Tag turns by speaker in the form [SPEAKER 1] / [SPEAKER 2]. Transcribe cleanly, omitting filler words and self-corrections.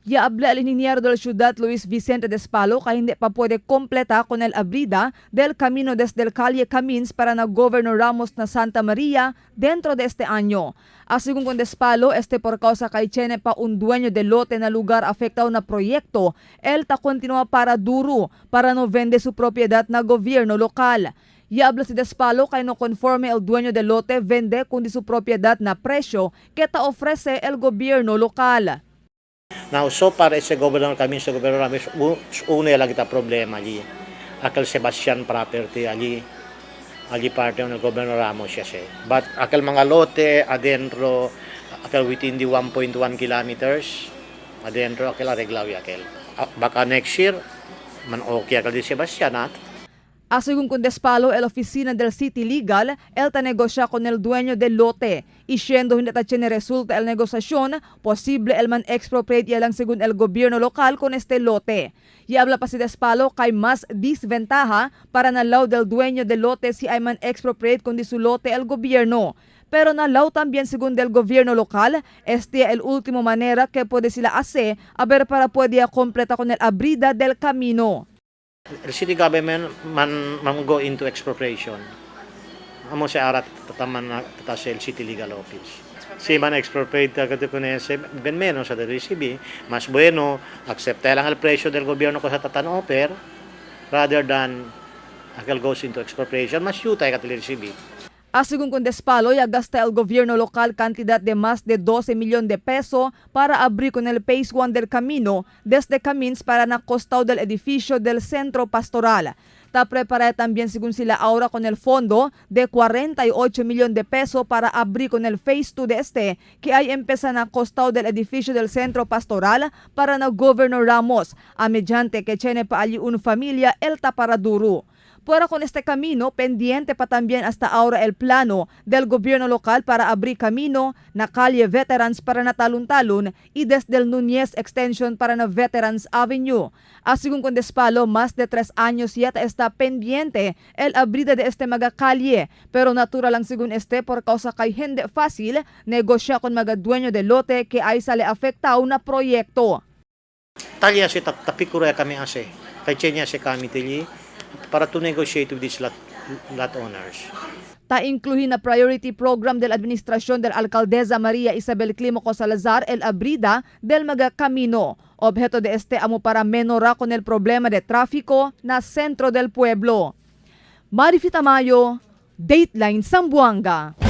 [SPEAKER 1] Ya habla el ingeniero de la ciudad Luis Vicente Despalo que hindi pa puede completa con el abrida del camino desde el calle Camins para na Governor Ramos na Santa María dentro de este año. Según con Despalo, este por causa kay tiene pa un dueño de lote na lugar afectado na proyecto, él ta continúa para duro para no vende su propiedad na gobierno local. Y habla si Despalo kay no conforme el dueño del lote vende kundi su propiedad na presyo que ta ofrece el gobierno local.
[SPEAKER 2] Now, so far, ese Governor kami sa Governor Ramos, uno lang kita problema allí. Aquel Sebastian property allí, allí parte ng Governor Ramos siya siya. But aquel mga lote adentro, aquel within the 1.1 kilometers, adentro, aquel arreglado aquel. Ah, baka next year, man okay aquel di Sebastian, at
[SPEAKER 1] Según con Despalo, el oficina del City Legal, el ta negocia con el dueño del lote. Y siendo hindi ta tiene resulta el negociación, posible el man expropriate ya lang según el gobierno local con este lote. Y habla pa si Despalo kay más desventaja para nalaw del dueño del lote si ay man expropriate con di su lote el gobierno. Pero nalaw también según del gobierno local, este el último manera que puede sila hacer a ver para puede completa con el abrida del camino.
[SPEAKER 2] El city government man go into expropriation. Amo si arat tataman na tata el city legal office. Si man expropriate agad con ese ben menos sa recibir, mas bueno aceptar lang el presyo del gobierno ko sa tatan offer rather than aquel goes into expropriation, mas yuta ka recibir.
[SPEAKER 1] Según con Despalo, ya gasta el gobierno local cantidad de más de 12 millones de peso para abrir con el Phase 1 del camino desde Camins para na costado del edificio del centro pastoral. Ta prepara también según sila ahora con el fondo de 48 millones de peso para abrir con el Phase 2 de este que hay empieza na costado del edificio del centro pastoral para na Governor Ramos, a mediante que tiene pa allí un familia el taparaduro. Fuera con este camino, pendiente pa también hasta ahora el plano del gobierno local para abrir camino na calle Veterans para na Talun-Talun y desde el Núñez Extension para na Veterans Avenue. Según con Despalo, más de 3 años ya está pendiente el abrida de este mga calle, pero natural lang según este por causa kay hindi fácil negosya con mga dueño de lote que ay sale afecta na proyekto.
[SPEAKER 2] Talya si tapikura kami ase. Kay chenya si kami tili para to negotiate with these lot owners.
[SPEAKER 1] Ta incluir na priority program del administrasyon del alcaldesa María Isabel Clímaco Salazar el abrida del mga camino. Objeto de este amo para menora con el problema de tráfico na centro del pueblo. Marifi Tamayo, Dateline Zamboanga.